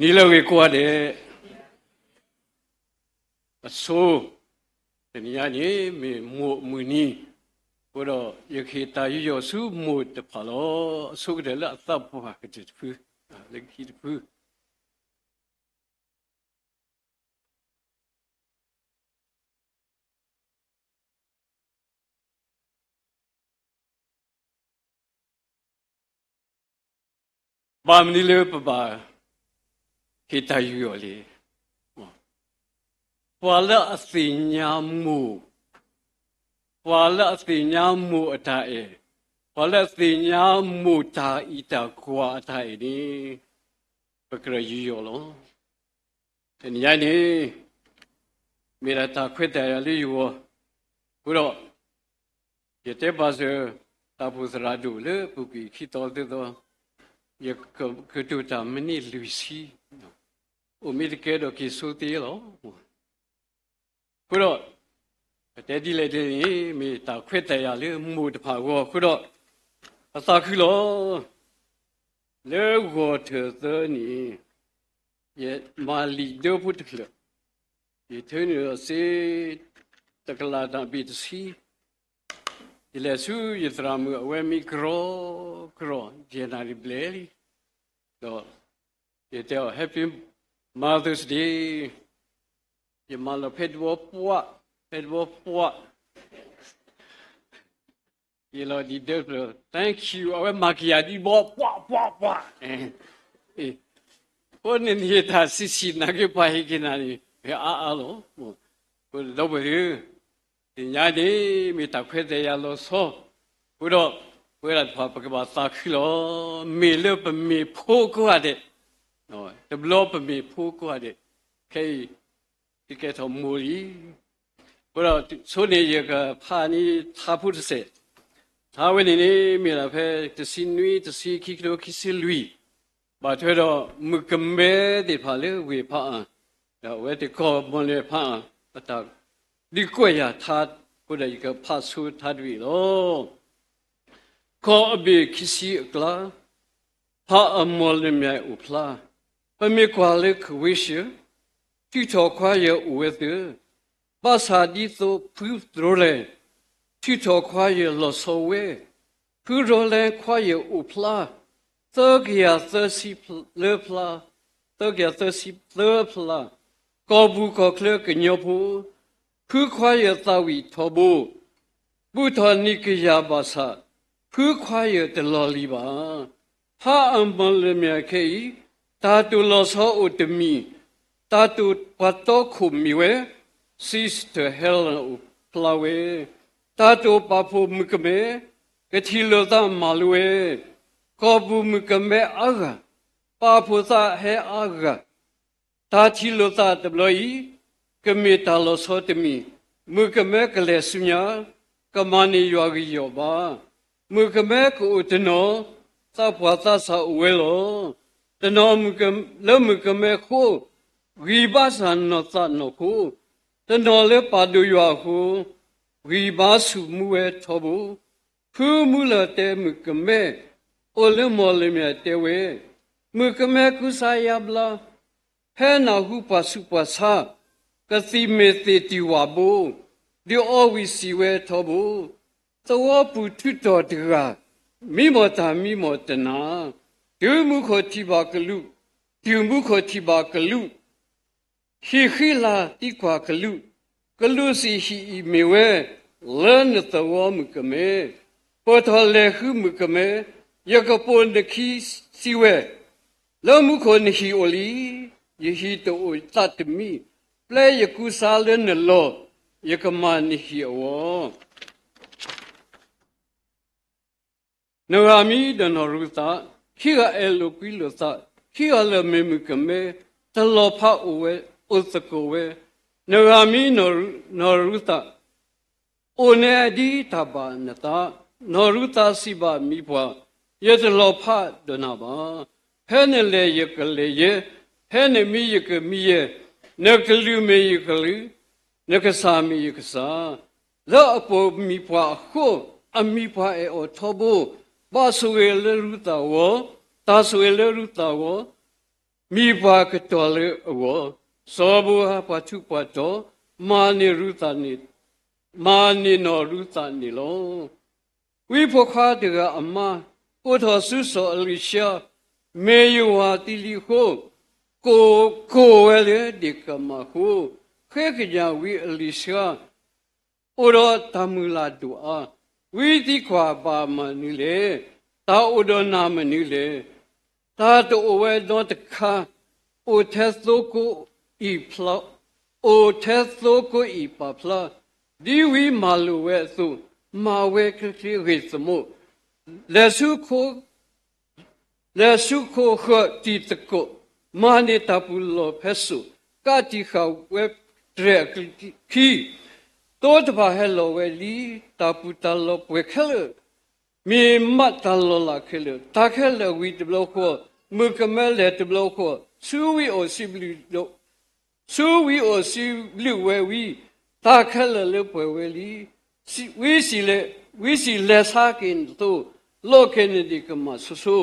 နံၤလၢအဂ့ၤကိးဂၤဒဲး, အဆိ, တနံၤညါန့ၣ် မ့ၢ်မိၢ်အမုၢ်နံၤ, အဃိဒီးယကဟ့ၣ်တၢ်ယူးယီၣ်ဆူမိၢ်တဖၣ်လီၤ. အဆိကတၢၢ်လၢအသးပှၢ်ကတၢၢ်တဖု, လၢခံတဖု ဘၣ်မနုၤလၢပဘၣ်ဟ့ၣ်တၢ်ယူးယီၣ်လံ. ပှၤလၢအသ့ၣ်ညါမိၢ်, ပှၤလၢအသ့ၣ်ညါမိၢ်အတၢ်အဲၣ်, ပှၤလၢအသ့ၣ်ညါမိၢ်တၢ်အံးတၢ်ကွၢ်အတၢ်အဲၣ်န့ၣ် ပကြၢးယူးယီၣ်လီၤ. တနံၤညါန့ၣ် မ့ၢ်ဒၣ်တၢ်ခွဲးတၢ်ယာ်လၢယဂီၢ်, အဃိဒီး ယတဲဘၣ်စၢၤ တၢ်အိၣ်ဖှိၣ်သရၣ်ဒိၣ်လၢပူၤကွံာ်ခံသီသၢသီ, ယကကတိၤတၢ်မံးနံးလွံၢ်ဆံ, အိၣ်မ့ၢ်တကဲဒီးက့ၤဆိသ့လီၤ. အဃိဒီး ပတဲဒ်လဲၣ်ဒ်လဲၣ်န့ၣ် မ့ၢ်တၢ်ခွဲးတၢ်ယာ်လၢမိၢ်တဖၣ်အဂီၢ်အဃိဒီး, ပသးခုလီၤ. လၢဂီၤထၢၣ်သၢန့ၣ် ယမၤလံာ်ဒၢဖိတဖျၢၣ်, ယထၢနုာ်လီၤစ့ တကလးတၢ်ဘ့ၣ်တဆံ, ယလဲၤဆူယသရၣ်မုၣ်အဝဲမံကရီကရီ ယဲၢ်နၣ်ရံၣ်ဘျဲၣ်လံ, ဒီးယတဲအီၤ Happy Mother's Day, ယမၤလီၤဖဲတဘီပှၢ်, ဖဲတဘီပှၢ် ယလီၤဒံးဒၢဖျၢၣ် thank you, အဝဲမၤက့ၤယၤဒ်ဘီ ပှၢ်ပှၢ်ပှၢ်, အဃိန့ၣ်န့ၣ် တၢ်ဆံးဆံးနာ်က့ ပှၤဟ့ၣ်က့ၤနၤန့ၣ် ဖဲအါအါလီၤ. အဃိဒီပုၢ်ဝဲၢ်သ့ၣ်ဧၢ, တနံၤညါန့ၣ် မ့ၢ်တၢ်ခွဲးတၢ်ယာ်လီၤဆီ, အဃိဒီး ပဝဲဒၣ်တဖၣ် ပကဘၣ်သးခုလီၤ. မ့ၢ်လၢပမ့ၢ်ဖိကိးဂၤဒဲး, တဘျီပမ့ၢ်ဖိကိးဂၤဒဲး, ခဲအံၤ ကကဲထီၣ်မိၢ်လံ. အဃိဒီးဆိန့ၣ် ယကဖးန့ၢ်ထါဖိတစဲး, ထါဝဲန့ၣ်န့ၣ် မ့ၢ်ဒၣ်ဖဲတဆံနွံ တဆံခံ ခံကထိခံဆံလွံၢ်, ဘၣ်ထွဲဒီးမုၣ်ကမဲသ့ၣ်တဖၣ်လၢဝ့ၢ်ဖးအါ, ဒီးအဝဲသ့ၣ်ကီၢ်မီၢ်လမၠဲၣ်ဖးအါ အတၢ်ဒုးကွဲးယၤထါ, အဃိဒီးယကဖးဆိထါတဘ့ၣ်လီၤ. ကီၢ်အဘ့ၣ်ခံဆံအကျါ, ဖးအါမီၢ်လမၠဲၣ်အိၣ်ဖျါ, ပမ့ၢ်ကွၢ်လၢကဝ့ၤၡၢၣ်, ထုးထီၣ်ခွါယဲၢ်အိၣ်ဝဲသၢ, ဘၣ်ဆၣ်ဒ်သိးဖုသရိလဲၣ်, ထုးထီၣ်ခွါယဲၢ်လီၤဆီဝဲ, ဖုရိလဲၣ်ခွါယဲၢ်အိၣ်ဖျါ, သၢကယၤသၢဆံလၢဖျါ, သၢကယၤသၢဆံသၢဖျါ, ကီၢ်ပူၤကီၢ်ချၢကညီဖိ, ဖုခွါယဲၢ်သးဝံၣ်ထီဘိ, ဘူးထီၣ်နံၣ်ကယၤဘၣ်ဆၣ်, ဖုခွါယဲၢ်တလီၤလံၤဘၣ်. ဖးအါမီၢ်လမၠဲၣ်ခဲအံၤ, တၢ်တိာ်လီၤဆီအိၣ်တမံၤ, တၢ်တိာ်ပှၤတီခိၣ်မ့ၢ်ဝဲ, Sister Helen အိၣ်ဖျါဝဲ, တၢ်တိာ်ပာ်ဖှိၣ်မုၣ်ကမဲ, ကထံၣ်လိာ်သးမၤလိဝဲ, ကီၢ်ပူၤမုၣ်ကမဲအါဂၤ, ပာ်ဖှိၣ်သးဟဲအါဂၤ, တၢ်ထံၣ်လိာ်သးတဘျီအံၤ, ကမ့ၢ်တၢ်လီၤဆီတမံၤ, မုၣ်ကမဲကလဲၤဆူညါ, ကမၤန့ၢ်ယွၤကယီၣ်ဘၣ်. မုၣ်ကမဲကအိၣ်တနီၤ, သးပှၢ်သးစၢ်အိၣ်ဝဲလီၤ. တနီၤ လၢမုၣ်ကမဲအဃိ, ဂံၢ်ဘါစၢ်နီၢ်သးနီၢ်ဖိ, တနီၤလၢပာ်ဒိၣ်ယွၤအဃိ, ဂံၢ်ဘါဆူၣ်မူဝဲထီဘိ. ဖုမူလၢၢ်တဲမုၣ်ကမဲ, အိၣ်လၢမီၢ်လမၠဲၣ်တဲဝဲ, မုၣ်ကမဲကူစါယါဘျါ, ဖဲနၢ်ဟူပှၤဆူးပှၤဆါ, ကသံၣ်မ့ၢ်သ့ၣ်တံၢ်ဝၣ်ဘိ, ဒုးအီဝံၣ်စံးဝဲထီဘိ, သဝီပူၤထုးထီၣ်တဂၤ, မံမီၢ်တၢ်မံမီၢ်တနၤ, တုၤမူခိၣ်ထံၣ်ဘၣ်ကလူး, တုၤမူခိၣ်ထံၣ်ဘၣ်ကလူး, ဟံၣ်ဃံလၤသံကွၢ်ကလူး, ကလူးစံးဟံၣ်အံၤမ့ၢ်ဝဲ, လၢနသဝီမုၣ်ကမဲ, ပိာ်ထီၣ်လဲၤဃုမုၣ်ကမဲ, ယကပိာ်နခံစံးဝဲ, လၢမူခိၣ်နဟံၣ်အိၣ်လံ, ယဟံၣ်တအိၣ်သးတမံၤ, ပျဲယကူစါလၢနလီၢ်, ယကမၤနဟံၣ်အဂီၢ်. နဂၤမံဒီးနီၢ်ရူၤသး, ခံဂၤအဲၣ်လိာ်ကွံလိာ်သး, ခံဂၤလၢာ်မ့ၢ်မုၣ်ကမဲ, တလီၤဖးအိၣ်ဝဲ, အိၣ်သကိးဝဲ, နဂၤမံနီၢ်ရူၤသး, အိၣ်နဲဒ်တၢ်ဘၣ်နသး, နီၢ်ရူၤသးစံးဘၣ်မံပှၢ်, ယတလီၤဖးဒီးနၤဘၣ်. ဖဲနလဲၤယကလဲၤယဲ, ဖဲနမံယကမံယဲ, နကလုာ်မ့ၢ်ယကလုာ်, နကစၢ်မ့ၢ်ယကစၢ်. လၢအပိာ်မံပှၢ်အဃိ, အမံပှၢ်အဲၣ်အီၤထီဘိ, ဘၣ်ဆိၣ်ဂ့ၤလၢရူၤသးဂီၢ်, တၢ်ဆိၣ်ဂ့ၤလၢရူၤသးဂီၢ်, မံၤပှၤကတီၤလၢအဂီၢ်, စီၤဘိဧၤပှၤထူးပှၤတီၤ, မၤန့ၢ်ရူၤသးန့ၣ်, မၤန့ၢ်နီၢ်ရူၤသးန့ၣ်လီၤ. ဝံဖိခွါတဂၤအမါ ကိးထီၣ်ဆူစီၤအ့လံၡါ, မ့ၢ်ယဝၤသံလံအဃိ, ကိး, ကိးဝဲလၢဒ့ၣ်ကမၢ်အဃိ, ဃ့ကညးဝံအ့လံၡါ အိၣ်ဒီးတၢ်မုၢ်လၢ်ဒိၣ်အါ, ဝံသံကွၢ်ဘၣ်မနုၤလဲၣ်, တၢ်အိၣ်ဒီးနၤမနုၤလဲၣ်, တၢ်တအိၣ်ဝဲနီတခါ, အိၣ်ထဲသိကိးအံၤဖျါ, အိၣ်ထဲသိကိးအံၤပာ်ဖျါ, ဒ်ဝံမၤလိာ်ဝဲအသိး, မၤဝဲချ့ချ့ဂ့ၢ်သမီး, လဲၤဆူ လဲၤဆူခိၣ်ဃၢၤတံၤသကိး, မၤန့ၢ်တၢ်ပူၤလီၢ်ဖဲစိာ်, ကးတံာ်ဃာ်ဝဲတြဲၤအကလံၤခံ, သိတဖၣ်ဟဲလီၤဝဲလံ, တၢ်ပူၤတၢ်လီၢ်ပှဲၤခဲလၢာ်, မ့ၢ်မးတၢ်လီၤလးခဲလၢာ်, တၢ်ခဲလၢာ်ဝံၤတဘျီဃီ, မုၣ်ကမဲလဲၤတဘျီဃီ, ဆူဝံအိၣ်စံးဘျုး ဆူဝံအိၣ်စံးဘျုးဝဲဝံၤ, တၢ်ခဲလၢာ်လၢပှဲၤဝဲလံ, ဝံ, ဝံစံးလဲၤဆါက့ၤနသိ, လိးက့ၤနဒ့ၣ်ကမၢ်ဆိဆိ,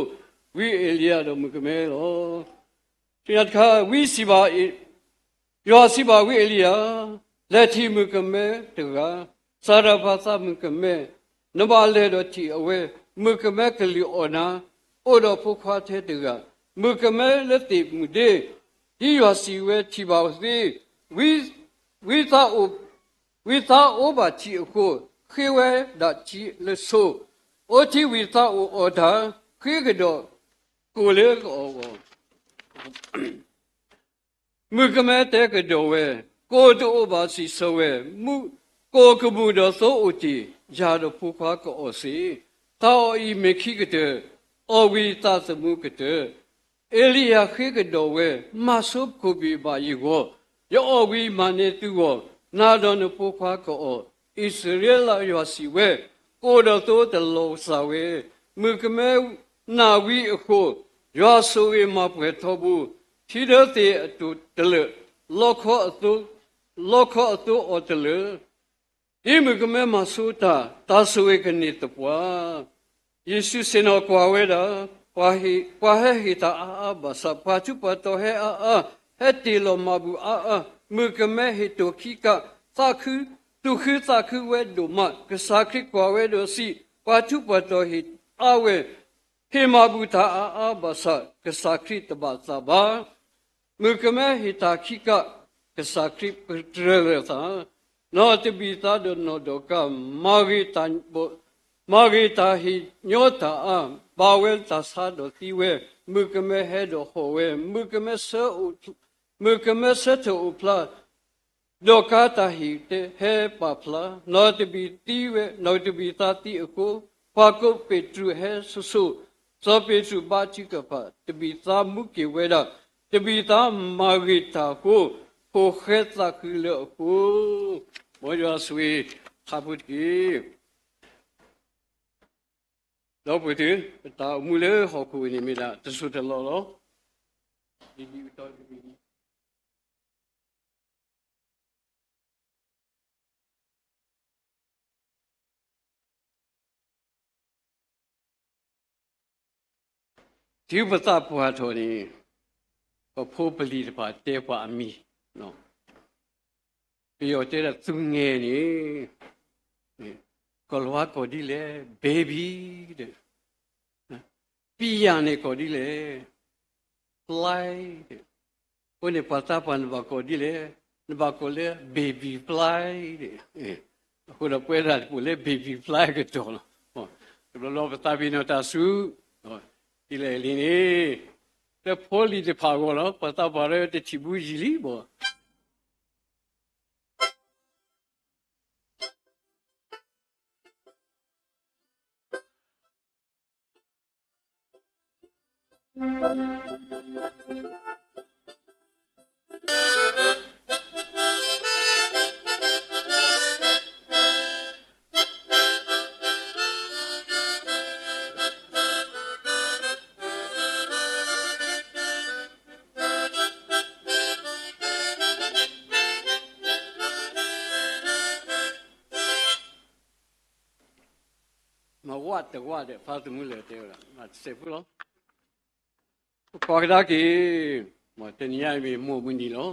ဝံအ့လံယၤဒီးမုၣ်ကမဲလီၤ. တခါ, ဝံစံးဘၣ်, ယွၤစံးဘၣ်ဝံအ့လံယၤ, လဲၤထံၣ်မုၣ်ကမဲတဂၤ, စၤရၤဖးသးမုၣ်ကမဲ, နဘၣ်လဲၤဒီးထံၣ်အဝဲ, မုၣ်ကမဲကလုၢ်အီၣ်နၤ, အိၣ်ဒီးဖိခွါထဲတဂၤ, မုၣ်ကမဲလၢသ့ၣ်မုၣ်ဒ့, ဒ်ယွၤစံးဝဲထံၣ်ဘၣ်သ့, ဝံ, ဝံသးအိၣ်ဘၣ်ထံအဃိ, ဃ့ဝဲဒၣ်ထံလၢဆိ, အိၣ်ထံဝံသးအိၣ်အီၣ်တၢ်, ဃ့ကဒီးကိၣ်လၢကအီၣ်အဂီၢ်. မုၣ်ကမဲတဲကဒီးဝဲ, ကိၣ်တအိၣ်ဘၣ်စံးဆၢဝဲ, မုၣ်, ကိၣ်ကမူၣ်ဒီးသိအိၣ်တ့ၢ်, ယၤဒီးဖိခွါကအီၣ်စ့ၢ်, တၢ်အီၣ်အံၤမ့ၢ်ခံကတၢၢ်, အီၣ်ဝံသးသမူကတၢၢ်. အ့လံယၤဃ့ကဒီးဝဲ, မၤဆိပခိၣ်ပ့ၤဘၣ်ယဂီၢ်, ယအီၣ်ဝံၤမၤန့ၢ်သုဂီၢ်, နၤဒီးနဖိခွါကအီၣ်. အံၣ်စရ့လးယွၤစံးဝဲ, ကိၣ်ဒီးသိတလီၤစၢ်ဝဲ, မုၣ်ကမဲနာ်ဝံအဃိ, ယွၤဆိၣ်ဂ့ၤမၤပှဲၤထီဘိ, ထံဒၢသ့ၣ်အတိၢ်တလၢာ်, လီခီအသိ, လီခီအသိအီၤတလၢာ်. ဒ်မုၣ်ကမဲမၤဆိတၢ်, တၢ်ဆိၣ်ဂ့ၤကန့ၢ်သပှၢ်. ယ့ၣ်ၡူးဆ့ၣ်နီၤကွၢ်ဝဲဒၣ်, ပှၤဟ့ၣ်, ပှၤဟဲဟ့ၣ်တၢ်အါအါဘၣ်ဆၣ်, ပှၤထူးပှၤတီၤဟဲအါအါ, ဟဲတ့ၢ်လီၤမၤဘူၣ်အါအါ, မုၣ်ကမဲဟ့ၣ်တိၢ်ခံကး, သးခု, သူၣ်ခုသးခုဝဲဒိၣ်မး, ကစၢ်ခရံာ်ကွၢ်ဝဲဒီးစံး, ပှၤထူးပှၤတီၤဟ့ၣ်အါဝဲ, ဟ့ၣ်မၤဘူၣ်တၢ်အါအါဘၣ်ဆၣ်, ကစၢ်ခရံာ်တဘၣ်သးဘၣ်. မုၣ်ကမဲဟ့ၣ်တၢ်ခံကး, ကစၢ်ခရံာ်ပတြၢၤလၢၤသး, နီၢ်တဘံၤသါဒီးနီၢ်ဒီကၤ, မၤဂ့ၤတၢ်, မၤဂ့ၤတၢ်ဟ့ၣ်ညီတၢ်အါ, ဘၣ်ဝဲတၢ်ဆါဒီးသံဝဲ, မုၣ်ကမဲဟဲဒီးဟီၣ်ဝဲ, မုၣ်ကမဲဆၢ, မုၣ်ကမဲဆၢထၢၣ်အိၣ်ဖျါ, ဒီးကၤတၢ်ဟ့ၣ်တဲဟဲပာ်ဖျါ, နီၢ်တဘံၤသံဝဲ, နီၢ်တဘံၤသါသံအဃိ, ပှၤကိးပ့းတရူးဟဲဆိဆိ, စီၤပ့းတရူးဘါထုကဖၣ်, တဘံၤသါမူက့ၤဝဲဒၣ်, တဘံၤသါမၤဂ့ၤတၢ်အဃိ, ဖိၣ်ဃဲသးခုလၢအဃိ. မ်ယွၤဆိၣ်ဂ့ၤဟးဖိတက့ၢ်. ဒီပုၢ်ဝဲၢ်, ပတၢ်အိၣ်မူလၢဟီၣ်ခိၣ်အံၤန့ၣ်မ့ၢ်ဒၣ်တစိၢ်တလီၢ်လီၤ. တုၤပသးပှၢ်ထီၣ်န့ၣ်, ပဖိပလံၤတဖၣ်တဲပှၤအမံၤ, ပယီၤတဲဒၣ်သူငယ်န့ၣ်, ကိၤလၤဝါကိးဒ်လဲၣ်, baby, ပီယၣ်န့ၣ်ကိးဒ်လဲၣ်, fly, အဃိန့ၣ် ပှၤသးပှၢ်နဘၣ်ကိးဒ်လဲၣ်, နဘၣ်ကိးလၢ baby fly. အဃိဒီးပဝဲဒၣ်ပအိၣ်လၢ baby fly အကတီၢ်လီၤ. တဘျီဘျီပသးပ့ၤနီၣ်တၢ်ဆူ, ဒ်လဲၣ်လံန့ၣ်, လၢဖိလံၤတဖၣ်အဂီၢ်လီၤ. ပှၤသးပှၢ်လၢတထံၣ်ဘူးယံာ်လံဘၣ်. မၤဝးတဝးဒီး ဖါသမူလဲၣ်တဲဝဲဒၣ် မၤတစဲးဖိလီၤ. ပကွၢ်ကဒါက့ၤ, တနံၤညါအံၤမ့ၢ်မိၢ်မုၢ်နံၤလီၤ.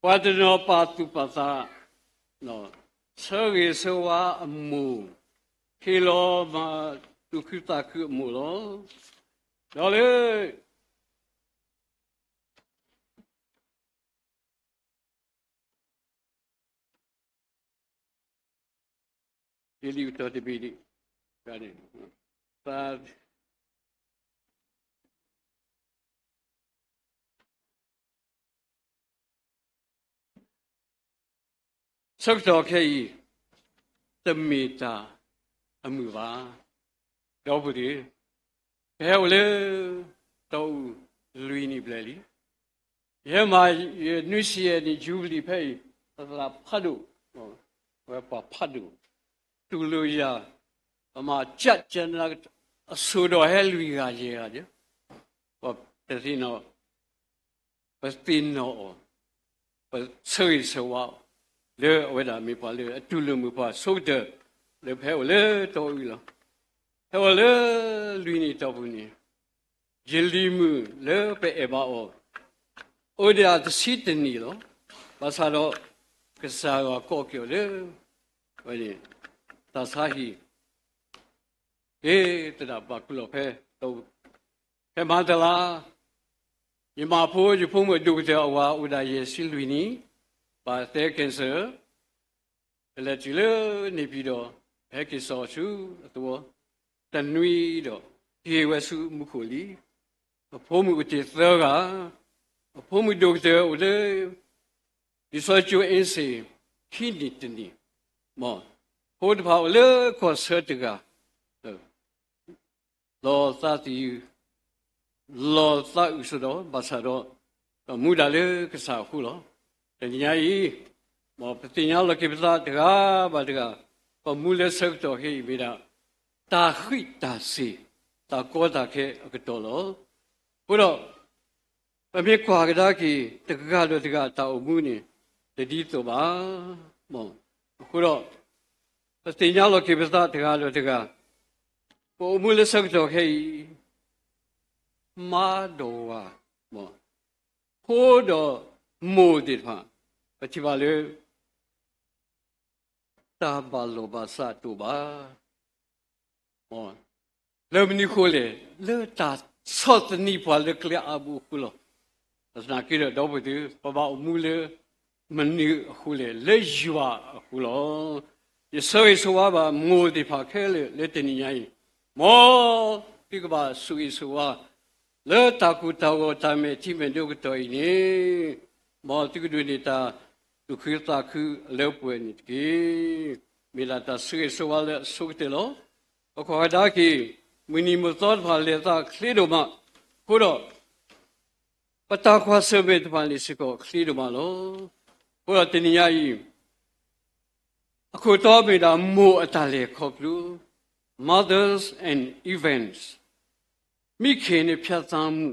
ပှၤတနီၤပာ်သူၣ်ပာ်သး, ဆၢဂ့ၤဆၢဝါအမိၢ်, ဟ့ၣ်လီၤမၤသူၣ်ခုသးခုအမိၢ်လီၤ. ဒီးလၢ ယလံာ်အတီၤတဘ့ၣ်ဒံး, သး ဆၢကတီၢ်ခဲအံၤ တမ့ၢ်တၢ်အမုာ်ဘၣ်. ဒီပုၢ်ဝဲၢ်, ပဟဲအိၣ်လၢ တီအူလွံၢ်နံၣ်ဘျဲၣ်လံ. ယဟဲမၤယနွံဆံယဲၢ်နံၣ် jubilee ဖဲအံၤ, ပသးဖးဒိၣ်, ဝဲပှၤဖးဒိၣ်, တူၢ်လိာ်ယၤ, ပမၤကၠးကၠးနၤ, အစိၣ်ဒီးဟဲလွံၢ်ဂၤယဲၢ်ဂၤဒီး, ပတသ့ၣ်နီၣ် ပသ့ၣ်နီၣ်အီၤ, ပဆၢဂ့ၤဆၢဝါအီၤ, လၢအဝဲဒၣ်မ့ၢ်ပှၤလၢအတူၢ်လိာ်မုာ်ပှၤဆိကတၢၢ် လၢပဟဲအိၣ်လၢတီအူလီၤ. ဟဲအိၣ်လၢလွံၢ်နံၣ်တီၢ်ပူၤန့ၣ်, ယလံၤမုၣ်လၢပအဲၣ်ဘၣ်အီၤ, အိၣ်ဒံးအတဆံတနံၣ်လီၤ. ဘၣ်ဆၣ်ဒီး ကစၢ်ယွၤကိးက့ၤအီၤလၢ ဝဲန့ၣ် တၢ်ဆါဟံၣ် က့ၤသဒၣ်ဘၣ်ခူၣ်လီၤဖဲ ဖဲမၤတလါ, ယမၤဖိ ယဖိမုၣ်အဒိၣ်ကတၢၢ်အဝၤအိၣ်ဒၣ်ယဲၢ်ဆံလွံၢ်နံၣ်, ဘၣ်သဲ cancer, ပလဲၤတုၤလၢန့ၣ်ဖံဒီး ပဟဲက့ၤစိာ်ဆူအသဝီ, တနွံဒီး က့ၤဝဲဆူမူခိၣ်လံ. အဖိမုၣ်အိၣ်တ့ၢ်သၢဂၤ, အဖိမုၣ်ဒိၣ်ကတၢၢ်အိၣ်လၢ လံာ်စီဆှံကၠိအ့စ့ၣ် ခံနံၣ်တနံၣ်, မ်ဖိတဖၣ်အိၣ်လၢကီၢ်ဆၢတဂၤ, လီၤသးသယုၢ်, လီၤသးအုးစိဒီး ဘၣ်ဆၣ်ဒီး ပမူဒၣ်လၢကစၢ်အဃိလီၤ. တနံၤညါအံၤ, မ်ပသ့ၣ်ညါလီၤက့ၤပသးတဂၤဘၣ်တဂၤ, ပမူလၢဆၢကတီၢ်ခဲအံၤမ့ၢ်ဒၣ် တၢ်ဃံးတၢ်စ့ၤ, တၢ်ကီတၢ်ခဲအကတီၢ်လီၤ. အဃိဒီး ပမ့ၢ်ကွၢ်ကဒါက့ၤ တဂၤဒီးတဂၤတၢ်အိၣ်မူန့ၣ် တဒ်သိးဘၣ်. အဃိဒီး ပသ့ၣ်ညါလီၤက့ၤပသးတဂၤဒီးတဂၤ, ပအိၣ်မူလၢဆၢကတီၢ်ခဲအံၤ မါဒီးဝၤ, ဖိဒီးမိၢ်သ့ၣ်တဖၣ်, ပထံၣ်ဘၣ်လၢ တၢ်ဘၣ်လိာ်ဘၣ်စးတအိၣ်ဘၣ်. လၢမနုၤအဃိလဲၣ်, လၢတၢ်ဆီၣ်သနံးပှၤလၢကျဲအါဘိအဃိလီၤ. သနာ်က့ဒီး ဒီပုၢ်ဝဲၢ်သ့ၣ်, ပဘၣ်အိၣ်မူလၢမနုၤအဃိလဲၣ်, လၢယွၤအဃိလီၤ. ယဆၢဂ့ၤဆၢဝါဘၣ်မိၢ်သ့ၣ်တဖၣ်ခဲလၢာ်လၢတနံၤညါအံၤ, မ်သုကဘၣ်ဆိၣ်ဂ့ၤဆိၣ်ဝါ လၢတၢ်ကိၢ်တၢ်ဂီၤတၢ်မဲာ်ထံမဲာ်နိကတီၢ်အံၤန့ၣ်, မ်သုကဒိးန့ၢ်တၢ်သူၣ်ခုသးခုအလၢပှဲၤန့ၣ်တက့ၢ်. မ့ၢ်ဒၣ်တၢ်ဆၢဂ့ၤဆၢဝါလၢအဆိကတၢၢ်လီၤ. ပကွၢ်ကဒါက့ၤ မုၢ်နံၤမုၢ်သီတဖၣ်လဲၤသးချ့ဒိၣ်မး, အဃိဒီး ပတၢ်ကွၢ်ဆၢၣ်မဲာ်တဖၣ်န့ၣ်စ့ၢ်ကီးချ့ဒိၣ်မးလီၤ. အဃိဒီးတနံၤညါအံၤ အခိၣ်တီမ့ၢ်ဒၣ်မိၢ်အတၢ်လဲၤခီဖျိ, mothers and events, မိခင်နဲ့ဖြတ်သန်းမှု,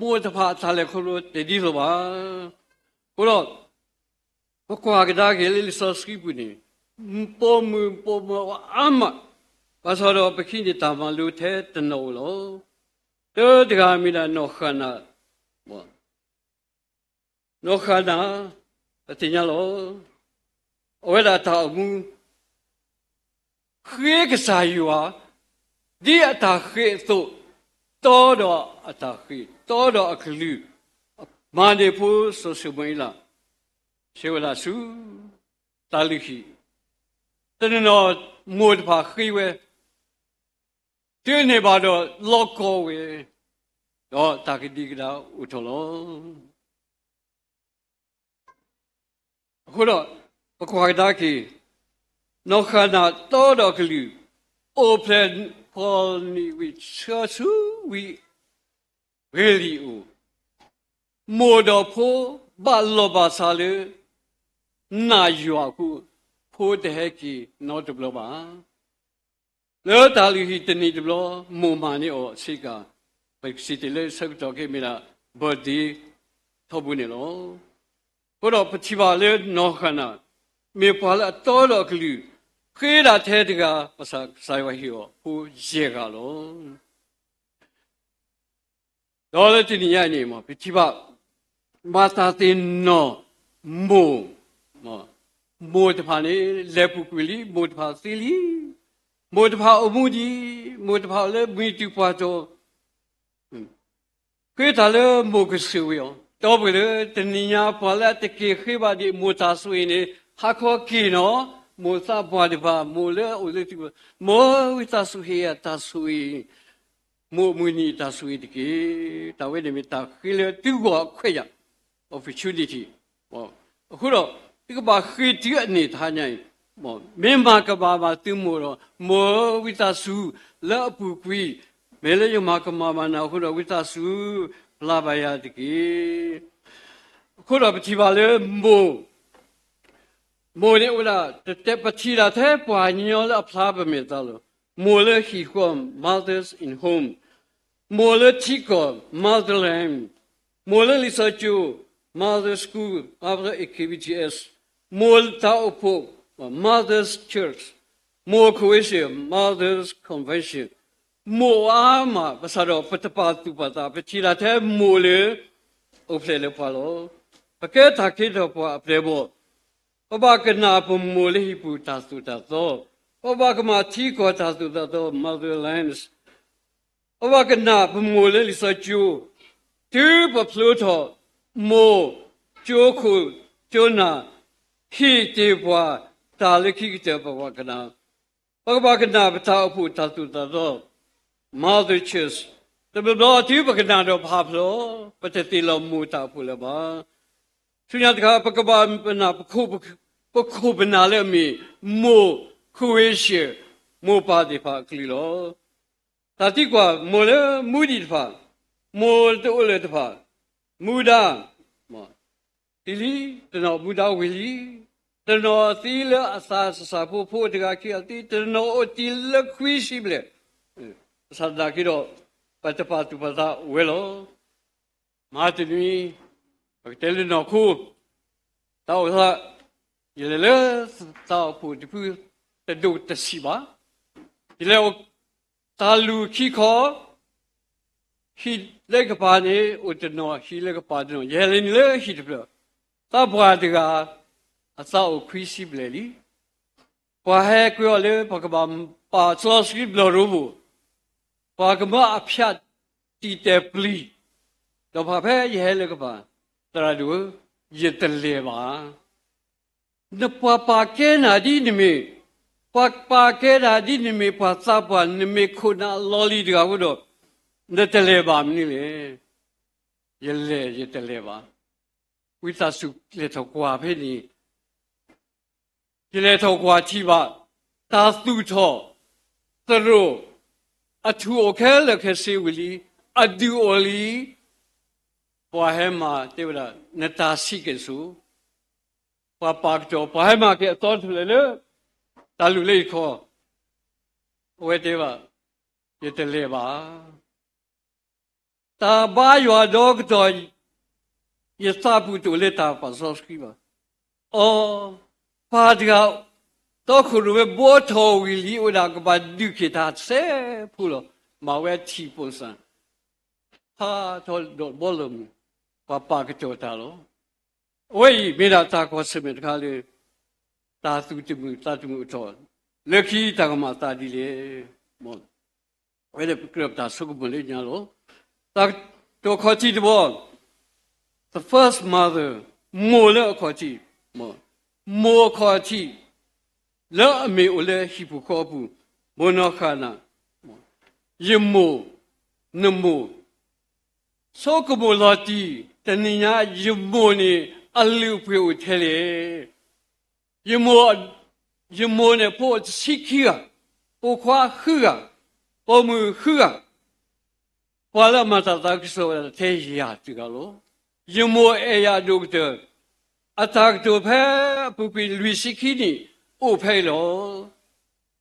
မိၢ်တဖၣ်အတၢ်လဲၤခီဖျိတဒ်သိးဘၣ်. အဃိဒီး ပကွၢ်ကဒါက့ၤလၢလံာ်စီဆှံပူၤန့ၣ်, ပိာ်မုၣ်ပိာ်မၢၤအါမး, ဘၣ်ဆၣ်ဒီးပဟံးန့ၢ်တၢ်မၤလိထဲတနီၤဧိၤလီၤ. တၢတဂၤမ့ၢ်ဒၣ်နီၢ်ဃၤနၤ, နီၢ်ဃၤနၤ, ပသ့ၣ်ညါလီၤ. အဝဲဒၣ်တၢ်အိၣ်မူ ဃ့ကစၢ်ယွၤ ဒ်အတၢ်ဃ့အသိး, တီဒီးအတၢ်ဃ့, တီဒီးအကလုၢ်, မၤန့ၢ်ဖိစီၤၡမူၤအ့လး, ဆှၢဝဲဒၣ်ဆူတၢ်လုၢ်ဟံၣ်, တနီၤနီၤမိၢ်တဖၣ်ဃ့ဝဲ, တုၤန့ၢ်ဘၣ်ဒီးလီၤကီဝဲ, ဒီးတၢ်ကဒံကဒါအိၣ်ထီၣ်လီၤ. အဃိဒီး ပကွၢ်ကဒါက့ၤ, နီၢ်ဃၤနၤတီဒီးအကလုၢ်, အိၣ်ဖျဲၣ်ဖီၣ်န့ၢ်ဝံၤဆှၢဆူဝံဂ့ၤလံၣ်အအိၣ်, မိၢ်ဒီးဖိဘၣ်လီၢ်ဘၣ်စးလၢ နာ်ယွၤအဃိ, ဖိတဟဲက့ၤနီတဘျီဘၣ်. လၢတၢ်လုၢ်ဟံၣ်တနံၤတဘျီ မိၢ်မၤန့ၢ်အီၤဆ့ကၤ, ပစံးတ့ၢ်လၢဆၢကတီၢ်ခဲအံၤမ့ၢ်ဒၣ် birthday ထီဘိန့ၣ်လီၤ. အဃိဒီးပထံၣ်ဘၣ်လၢနီၢ်ဃၤနၤ, မ့ၢ်ပှၤလၢအတီဒီးအကလုၢ်, ဃ့ဒၣ်ထဲတဂၤ, ဘၣ်ဆၣ်ကစၢ်ယွၤဟ့ၣ်အီၤဖိယဲၢ်ဂၤလီၤ. ဒီးလၢတနံၤညါအံၤန့ၣ် ပထံၣ်ဘၣ် မၤတၢ်သ့ၣ်နီၣ်မိၢ်, မိၢ်တဖၣ်န့ၣ် လဲၤပူၤကွံာ်လံ, မိၢ်တဖၣ်သံလံ, မိၢ်တဖၣ်အိၣ်မူဒံး, မိၢ်တဖၣ်အိၣ်လၢမုၢ်တံၢ်ပှၢ်တီၤ ဃ့တၢ်လၢမိၢ်ကစၢၢ်ဝံၤအီၤ, ဒီပုၢ်ဝဲၢ်လၢတက့ၤဃ့ဘၣ်ဒံးမိၢ်တၢ်ဆိၣ်ဂ့ၤန့ၣ် ဟါခီက့ၤနီၤ, မိၢ်သးပှၢ်တဖၣ်, မိၢ်လၢအအိၣ်လၢသုး, မ်ဝံသးစူၤဟ့ၣ်ယၤတၢ်ဆိၣ်ဂ့ၤ, မိၢ်အမုၢ်နံၤတၢ်ဆိၣ်ဂ့ၤတက့ၢ်. တၢ်ဝဲန့ၣ်မ့ၢ်တၢ်ဃ့လၢသုဂီၢ်အခွဲးယာ်, opportunity. အဃိဒီး သုကဘၣ်ဃ့တုၤအန့ၣ်တဟါညါအံၤ, မ့ၢ်မၤကမၣ်ဘၣ်သုမိၢ်ဒီး, မ်ဝံသးစူၤလၢအပူၤကွံာ်, မ့ၢ်လၢယမၤကမၣ်ဘၣ်နၤအဃိဒီး ဝံသးစူၤ ပျၢ်ဘၣ်ယၤတက့ၢ်. အဃိဒီးပထံၣ်ဘၣ်လၢမိၢ် မိၢ်န့ၣ်အိၣ်ဒၣ် တတဲပထံၣ်ဒၣ်ထဲပှၤကညီလၢအဖျါပမဲာ်သးလီၤ. မိၢ်လၢဟံၣ်ဃီ mothers in home, မိၢ်လၢထံကီၢ် motherland, မိၢ်လၢလံာ်စီဆှံကၠိ mother school, mother activities, မိၢ်တၢ်အိၣ်ဖှိၣ် mother's church, မိၢ်ခိၣ်ဝ့စ့ၢ် mother's convention, မိၢ်အါမး ဘၣ်ဆၣ်ဒီးပတပာ်သူၣ်ပာ်သး ပထံၣ်ဒၣ်ထဲမိၢ်လၢ အိၣ်ဖျဲၣ်လၢပှၤလီၤ. ပကဲတၢ်ခ့တၢ်ပှၤအပျဲၢ်အဘီၣ်, ပဘၣ်ကနၣ်ပမိၢ်လၢဟံၣ်ပူၤတၢ်သိၣ်တၢ်သီ, ပဘၣ်ကမၤထံကီၢ်တၢ်သိၣ်တၢ်သီ motherland, ပဘၣ်ကနၣ်ပမိၢ်လၢလံာ်စီဆှံကၠိ, တုၤပဖျိထီၣ်မိၢ်ကၠိခိၣ်ကၠိနၢ်, ဟ့ၣ်တ့ၢ်ပှၤတၢ်လၢခံကတၢၢ် ပဘၣ်ကနၣ်, ပကဘၣ်ကနၣ်ပတၢ်အိၣ်ဖှိၣ်တၢ်သိၣ်တၢ်သီ mother church, တဘျီဘျီတုၤပကနၣ်ဒီးပဟးဖျိး, ပတသ့ၣ်လီၤမိၢ်တၢ်အိၣ်ဖှိၣ်လၢၤဘၣ်. ဆူညါတခါ ပကဘၣ်ပနၢ် ပခိၣ်ပနၢ်လၢအမ့ၢ် မိၢ်ခိၣ်ဝ့စ့ၢ် မိၢ်ပၢ်သ့ၣ်တဖၣ်အကလုၢ်လီၤ. တၢ်သံကွၢ် မိၢ်လၢမူဒံးတဖၣ်, မိၢ်တအိၣ်လၢၤတဖၣ်, မူဒါ သံလံ, တနီၤမူဒါဝံၤလံ, တနီၤသံလၢအသးစၢ်ဖိဖိတဂၤခံဂၤသံ, တနီၤအိၣ်တ့ၢ်လၢခွံဆံဘျဲၣ်, ဘၣ်ဆၣ်သနာ်က့ဒီး ပတပာ်သူၣ်ပာ်သးဝဲလီၤ. မဟါတနွံ ပကတဲလၢနီၢ်ခိ တၢ်အိၣ်သး, ယလဲၤလၢသးအိၣ်ဖှိၣ်တဖု တဒိၣ်တဆံးဘၣ်, ယလဲၤအိၣ်တၢ်လူၢ်ခံခီ, ဟံၣ်လၢကပၤန့ၣ် အိၣ်တနီၤ, ဟံၣ်လၢကပၤတနီၤ, ယဟဲလၢန့ၣ်လၢဟံၣ်တဖျၢၣ်, သးပှၢ်တဂၤ အသးအိၣ်ခွံဆံဘျဲၣ်လံ. ပှၤဟဲကွဲအီၤလၢ ပှၤကဘၣ်ပာ်စီဆှံဘျီၣ်ရိဖှိၣ်, ပှၤကမၢအဖၠးတံာ်တဲာ်ပျံၤ, ဒီးဖဲယဟဲလၢကပၤ, သရၣ်ဒိၣ်ဧၢ, ယတလဲၤဘၣ်. နပှၤပာ်ကဲနၤဒ်နမ့ၢ်, ပှၤပာ်ကဲနၤဒ်နမ့ၢ်ပှၤသးပှၢ်, နမ့ၢ်ခိၣ်နၢ်အလီၢ်လံၤတဂၤအဃိဒီး, နတလဲၤဘၣ်မနုၤလဲၣ်. ယလဲၤယတလဲၤဘၣ်. ဝံသးစူၤလဲၤထီၣ်ကွၢ်ဖဲန့ၣ်, ယလဲၤထီၣ်ကွၢ်ထံၣ်ဘၣ် တၢ်သူၣ်ထီၣ်သရိာ်, အထူၣ်အိၣ်ခဲလၢာ်ခဲဆ့ဝံၤလံ, အဒုးအိၣ်လံ. ပှၤဟဲမၤတဲဝဲဒၣ် နတၢ်ဆံးကဲၣ်ဆိး, ပှၤပာ်ကတီၢ်, ပှၤဟဲမၤက့ၤအသီတဖျၢၣ်လၢ တၢ်လူၢ်လၢယခီ, အဝဲတဲဘၣ် ယတလဲၤဘၣ်. တၢ်ဘါယွၤဒီကတီၢ် ယသးပူၤတအိၣ်လၢတၢ်ပာ်စီဆှံဘၣ်. အီ, ပၢ်တဂၤ တီခိၣ်ရိၣ်မဲဘှီထီၣ်ဝံၤလံ အိၣ်ဝဲဒၣ်ကဘၣ်ဒုးက့ၤတၢ်ဆဲးဖိလီၤ. မၤဝဲထံၣ်ပိၣ်စၣ် ဖးထီဒီးဘီလၢမုၢ်, ပှၤပာ်ကတီၢ်တၢ်လီၤ. အဝဲအံၤမ့ၢ်ဒၣ်တၢ်ကွၢ်ဆၢၣ်မဲာ်တခါလၢ တၢ်သူၣ်တမုာ်သးတမုာ်အတီၢ်, လၢခံတၢ်ကမၤအသးဒ်လဲၣ်. အဝဲန့ၣ်ပကြၢးပတၢ်ဆိကမိၣ်လၢညါလီၤ. တၢ်တိာ်ခီၣ်ထံးတဘီ, the first mother, မိၢ်လၢအခီၣ်ထံး, မိၢ်အခီၣ်ထံး လၢအမ့ၢ်အိၣ်လၢဟံၣ်ပူၤဃီပူၤ, မိၢ်နီၢ်ဃၣ်နၤ, ယမိၢ်, နမိၢ်, ဆိကမိၣ်လီၤတံၢ်, တနံၤညါ ယမိၢ်န့ၣ် အလုၢ်အပှ့ၤအိၣ်ထဲလဲၣ်. ယမိၢ်, ယမိၢ်န့ၣ် ဖိအိၣ်တဆံခံဂၤ, ဖိခွါဃုဂၤ, ပိာ်မုၣ်ဃုဂၤ, ပှၤလၢအမၤတၢ်သးခုကစီၣ်ဝဲဒၣ်ထဲယၤတဂၤလီၤ. ယမိၢ်အဲၣ်ယၤအဒိၣ်ကတၢၢ်, အတၢ်ကတိၤဖဲအပူၤကွံာ်လွံၢ်ဆံခံနံၣ် အိၣ်ဖဲအံၤလီ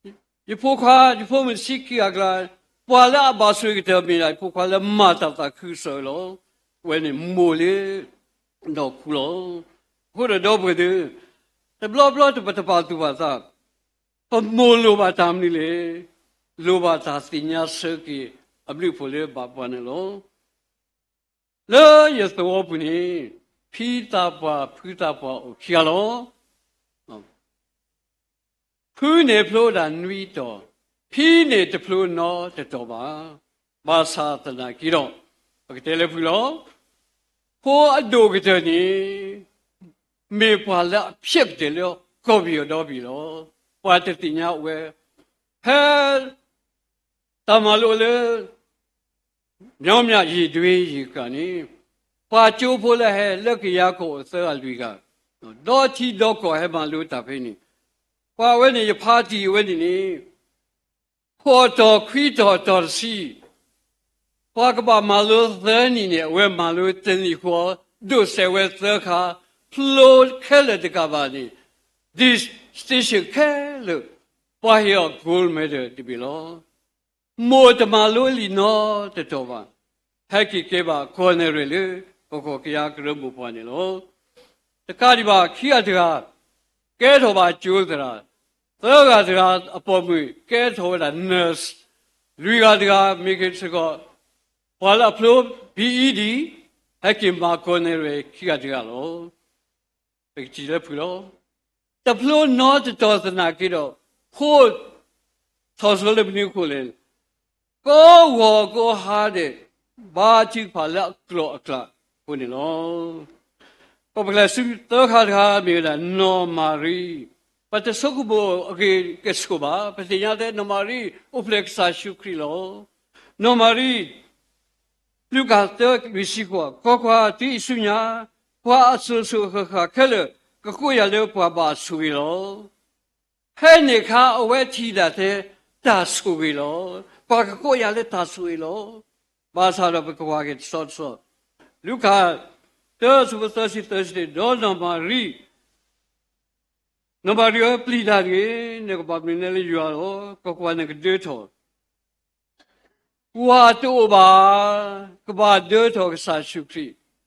ၤ. ယဖိခွါ, ယဖိမုၣ်ဆံခံဂၤအကျါ, ပှၤလၢအဘၣ်ဆိၣ်ဂ့ၤကတၢၢ်မ့ၢ်ဒၣ် ယဖိခွါလၢမၤတၢ်သးခုကစီၣ်လီၤ. အဝဲန့ၣ်မိၢ်လၢနီၢ်ခိလီၤ. အဃိဒီးဒီပုၢ်ဝဲၢ်သ့ၣ်, တဘျီဘျီတပတပာ်သူၣ်ပာ်သး, ပမိၢ်လိၣ်ဘၣ်တၢ်မနုၤလဲၣ်. လိၣ်ဘၣ်တၢ်သ့ၣ်ညါဆၢက့ၤအဘျုးအဖှိၣ်လၢဘၣ်ပှၤန့ၣ်လီၤ. လၢယသဝီပူၤန့ၣ် ဖံသးပှၢ်ဖုသးပှၢ်အိၣ်ခံဂၤလီၤ. ဖုန့ၣ်ဖျိဒၣ်နွံတီၤ, ဖံန့ၣ်တဖျိနီတတီၤဘၣ်. ဘၣ်ဆၣ်သနာ်က့ဒီး, ပကတဲလၢဖုလီၤ. ဖိအဒိၣ်ကတၢၢ်န့ၣ် မ့ၢ်ပှၤလၢအဖျဲးကတၢၢ်လၢကီၢ်ပယီၤဒီဘ့ၣ်လီၤ. ပှၤတသ့ၣ်ညါဝဲ, ဖဲ တၢ်မၤလိလၢ မျီးမၠၣ်ယ့ၣ်ဒွ့ယ့ၣ်ကၣ်န့ၣ်, ပှၤကၠိဖိလၢဟဲလၢကယၤကီၢ်အိၣ်သၢဂၤလွံၢ်ဂၤ, ဒီထံဒီကီၢ်ဟဲမၤလိတၢ်ဖဲန့ၣ်, ပှၤဝဲန့ၣ် ယဖါတံၢ်ဝဲန့ၣ်န့ၣ်, ဃိးတီၤခွံတီၤတီၤတဆံ, ပှၤကဘၣ်မၤလိသၢနံၣ်န့ၣ် အဝဲမၤလိတနံၣ်ဃီ, ဒိးစဲးဝဲသၢခါ, ဖျိခဲလၢာ်တကးဘၣ်န့ၣ် distinction ခဲလၢာ်, ပှၤဟ့ၣ်အီၤ gold medal တဘ့ၣ်လီၤ. မိၢ်တမၤလိလံာ်နီတတီၤဘၣ်, ဟဲက့ၤကဲဘၣ်ကီၢ်နဲၣ်ရွဲၣ်လၢ ကီၢ်ကီၢ်ကယၤကရၢမိၢ်ပှၢ်န့ၣ်လီၤ. တကးဒံးဘၣ် ခံဂၤတဂၤ ကဲထီၣ်ဘၣ်ကၠိသရၣ်, သၢဂၤတဂၤအပိာ်မုၣ် ကဲထီၣ်ဝဲဒၣ် nurse, လွံၢ်ဂၤတဂၤ မ့ၢ်က့ၤစ့ၢ်ကီး ပှၤလၢအဖျိ ဘီအံၣ်ဒံၣ်, ဟဲက့ၤမၤကီၢ်နဲၣ်ရွဲၣ်ခံဂၤတဂၤလီၤ. ပကထံၣ်လၢဖုလီၤ. တဖျိနီတတီၤသနာ်က့ဒီး, ဖိထီၣ်စိလၢမနုၤအဃိလဲၣ်, ကိးဂီၤကိးဟါဒဲး, ဘါထုကဖၣ်လၢအကျိၤအကျဲအဃိန့ၣ်လီၤ. ပကလဲၤဆူသၢခါတခါ မ့ၢ်ဝဲဒၣ်နီၢ်မၤရံ, ပတဆိကမိၣ်အဂ့ၢ်ကဆိၣ်ဘၣ်. ပသ့ၣ်ညါထဲနီၢ်မၤရံ အိၣ်ဖျဲၣ်ကစၢ်ယ့ၣ်ၡူးခရံာ်လီၤ. နီၢ်မၤရံ လူၤကၣ်သၢ လွံၢ်ဆံဃိး, ကွၢ်ကွၢ်, တုၤအံၤဆူညါ, ပှၤအစိၤစိၤဃၣ်ဃၣ်ခဲလၢာ် ကကိးယၤလၢပှၤဘၣ်ဆိၣ်ဂ့ၤလီၤ. ဖဲန့ၣ်အခါ အဝဲထံၣ်ဒၣ်ထဲတၢ်ဆိၣ်ဂ့ၤလီၤ. ပှၤကကိးယၤလၢတၢ်ဆိၣ်ဂ့ၤလီၤ. ဘၣ်ဆၣ်ဒီးပကကွၢ်က့ၤတဆီတဆီ, လူၤကၣ် တၢ ဆၢဖိသၢဆံသၢဆံ, ဒီးနီၢ်မၤရံ, နီၢ်မၤရံဧၢ, ပျံၤတၢ်တဂ့ၤ, နကဘၣ်မနုၤနဲလၢယွၤလီၤ. ကွၢ်ကွၢ်, နကဒၢထီၣ် ဝၤတအိၣ်ဘၣ်, ကဘၣ်ဒၢထီၣ်ကစၢ်ယ့ၣ်ၡူးခရံာ်,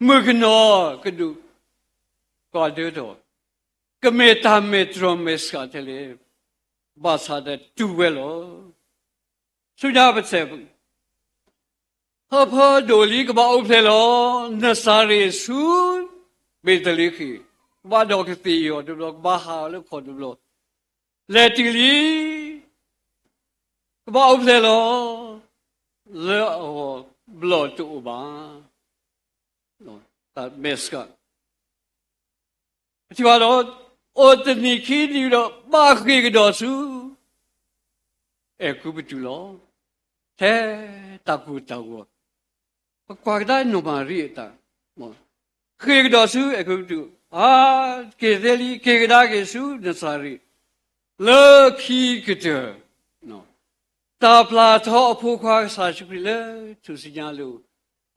မုၣ်ကနီၤကဒုးကွၢ်ဒၢထီၣ်, ကမ့ၢ်တၢ်မဲာ်တြီမဲာ်ဆှးထဲလဲၣ်, ဘၣ်ဆၣ်ဒီးတူၢ်ဝဲလီၤ. ဆူညါပဆဲး, ဟၢဖၢဒိၣ်လံ ကဘၣ်အိၣ်ဖျဲၣ်လီၤ. နစၤရ့းဆူ ဘ့းသလ့ဃ့ၣ်, ကဘၣ်ဒီးကသ့ၣ်အီၤတဘျီ, ကဘၣ်ဟးအီၤလၢခီၣ်တဘျီ, လဲၤတုၤလံ ကဘၣ်အိၣ်ဖျဲၣ်လီၤ. လၢအဂီၢ်ဘျီၣ်တအိၣ်ဘၣ်, တၢ်မဲာ်ဆှး, ပထံၣ်ဘၣ်ဒီး, အိၣ်တနံၣ်ခံနံၣ်ဒီး ဘၣ်ဃ့ၢ်ကဒီးဆူ အဲၤကူပတူးလီၤ. ထဲတၢ်ကိၢ်တၢ်ဂီၤ, ပကွၢ်ကဒါနီၢ်မၤရံအတၢ်, ဃ့ၢ်ကဒီးဆူအဲၤကူပတူး, အါ, က့ၤသ့လံ, က့ၤကဒါက့ၤဆူနစၤရ့း, လၢခံကတၢၢ်, တၢ်ပျၢ်ထီအဖိခွါကစၢ်ယ့ၣ်ၡူးခရံာ်လၢထူၣ်စုညါအလိၤ,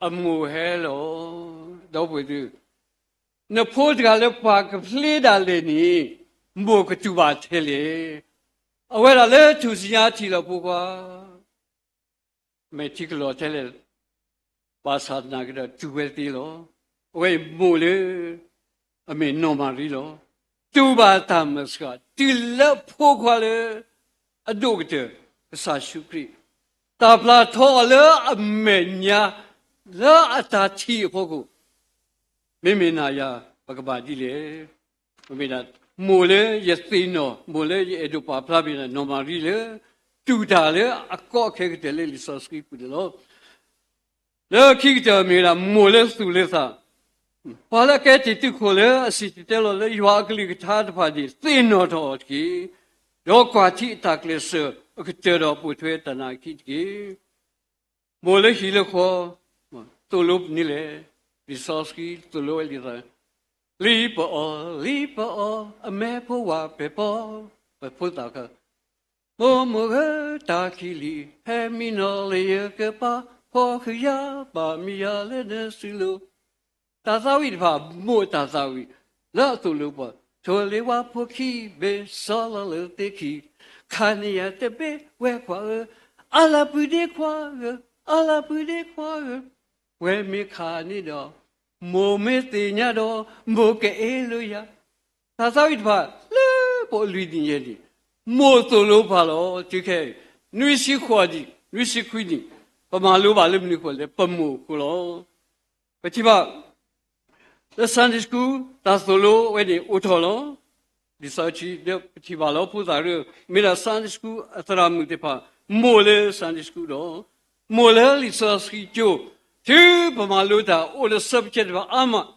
အမိၢ်ဟဲလီၤ. ဒီပုၢ်ဝဲၢ်သ့ၣ်, နဖိတဂၤလၢပှၤကဖျ့ဒၣ်လဲာ်န့ၣ်, မိၢ်ကတူၢ်ဘၣ်ထဲလဲၣ်. အဝဲဒၣ်လၢထူၣ်စုညါထံၣ်လီၤဖိခွါ မဲာ်ထံကလီၤထဲလဲၣ်, ဘၣ်ဆၣ်သနာ်က့ဒီးတူၢ်ဝဲသ့လီၤ. အဝဲအံၤမိၢ်လၢ အမ့ၢ်နီၢ်မၤရံလီၤ. တူၢ်ဘၣ်တၢ်မဲာ်ဆှး, တုၤလၢဖိခွါလၢ အဒိၣ်ကတၢၢ် ကစၢ်ယ့ၣ်ၡူးခရံာ်, တၢ်ပျၢ်ထီအီၤလၢအမဲာ်ညါ, လၢအတၢ်ထံၣ်အဖီခိၣ်, မ့မ့ၢ်နၤယၤ ပကဘၣ်ဒ်လဲၣ်. မ့မ့ၢ်ဒၣ် မိၢ်လၢယသ့ၣ်နီၣ်, မိၢ်လၢယအဲၣ်ဒိးပာ်ဖျါမ့ၢ်ဒၣ် နီၢ်မၤရံလၢ တူၢ်တၢ်လၢအကီအခဲကတၢၢ်လၢလံာ်စီဆှံပူၤန့ၣ်လီၤ. လၢခံကတၢၢ်မ့ၢ်ဝဲဒၣ် မိၢ်လၢသူၣ်လၢသး, ပှၤလၢအကဲတ့ၢ်တူၢ်ခိၣ်လၢအစံၣ်တဲၤတဲလီၤလၢယွၤအကလုၢ်ကထါတဖၣ်န့ၣ် သ့ၣ်နီၣ်ထီၣ်အီၤတက့ၢ်. ဒီးကွၢ်ထံအတၢ်ကျဲးစၢးအကတၢၢ်ဒီးပိာ်ထွဲတၢ်နာ်အခံတက့ၢ်. မိၢ်လၢဟံၣ်လၢဃီ, သိၣ်လိပနံၤလဲၣ်, လံာ်စီဆှံသိၣ်လိဝဲလံာ်သး, လံပအီၣ်, လံပအီၣ်, အမဲဖိဝၤပဲာ်ပီ, ပဖိသၣ်ခါ မိၢ်မိၢ်ဧၢ, တၢ်ခံးလံၤ ဟဲမံနီၤလၢယကပၤ, ဖီကယၤဘၣ်မံယၤလၢနစုလိၤ. တၢ်သးဝံၣ်တဖၣ် မိၢ်တၢ်သးဝံၣ်လၢအသိၣ်လိပှၤ, ထိၣ်လ့ဝါဖိခံဘ့ၣ် စီၤလီၤလၢသ့ခံ, ခါန့ၢ်ယၤတဘ့ၣ်ဝဲခွါဧၢ, အါလၢပုၢ်ဒ့ခွါဧၢ, အါလၢပုၢ်ဒ့ခွါဧၢ, ဝဲမ့ၢ်ခါန့ၣ်ဒီး, မိၢ်မ့ၢ်သ့ၣ်ညါဒီး, မိၢ်ကအဲၣ်လိာ်ယၤ. တၢ်သးဝံၣ်တဖၣ် လၢပအိၣ်လွံၢ်နံၣ်ယဲၢ်နံၣ်, မိၢ်သိၣ်လိပှၤလီၤ. တုၤခဲအံၤ နွံဆံဃိးနံၣ်, နွံဆံခွံနံၣ်, ပမၤလိဘၣ်လၢမနုၤအဃိလဲၣ်, ပမိၢ်အဃိလီၤ. ပထံၣ်ဘၣ် လၢ Sunday School တၢ်သိၣ်လိဝဲန့ၣ်အိၣ်ထီၣ်လီၤ. လံာ်စီဆှံ ပထံၣ်ဘၣ်လီၤ ဖိသၣ်ရၢ မ့ၢ်ဒၣ် Sunday School အသရၣ်မုၣ်သ့ၣ်တဖၣ် မိၢ်လၢ Sunday School ဒီး မိၢ်လၢလံာ်စီဆှံကၠိ, တုၤပမၤလိတၢ်အိၣ်လၢ subject တဖၣ်အါမး,